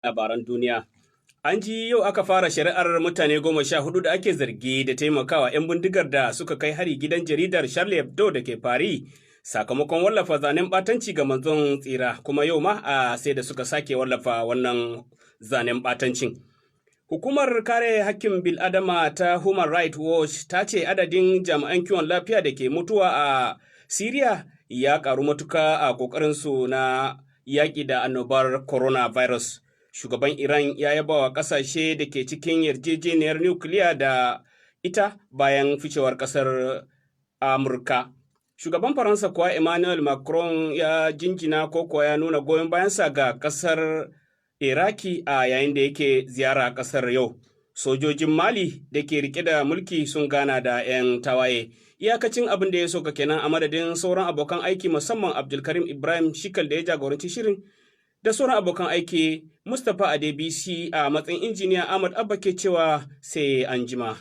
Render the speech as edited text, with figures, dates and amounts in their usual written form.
Labaran duniya. An ji yau aka fara shari'ar mutane 14 da ake zargi da taimakawa 'yan bindigar da suka kai hari gidan jaridar Charlie Hebdo da ke Paris sakamakon wallafa zanen ɓatanci ga Manzon Tsira, kuma yau ma a sai da suka sake wallafa wannan zanen ɓatancin. Hukumar kare hakkin bil'adama ta Human Rights Watch ta ce adadin jami'an kiwon lafiya da ke mutuwa a Siriya ya karu matuka a ƙoƙarinsu na yaƙi da annobar coronavirus. Shugaban Iran ya yaba wa ƙasashe da ke cikin yarjejeniyar nukiliya da ita bayan ficewar ƙasar Amurka. Shugaban Faransa kuwa, Emmanuel Macron, ya jinjina ko kuwa ya nuna goyon bayansa ga ƙasar Iraki a yayin da yake ziyara ƙasar yau. Sojojin Mali da ke rike da mulki sun gana da 'yan tawaye. Iyakacin abin da ya sauka kenan. A madadin sauran abokan aiki, musamman Abdulkarim Ibrahim Shikal da ya jagoranci shirin, da sauran abokan aiki, Mustapha Adebisi a matsayin injiniya, Ahmad Abba ke cewa sai an jima.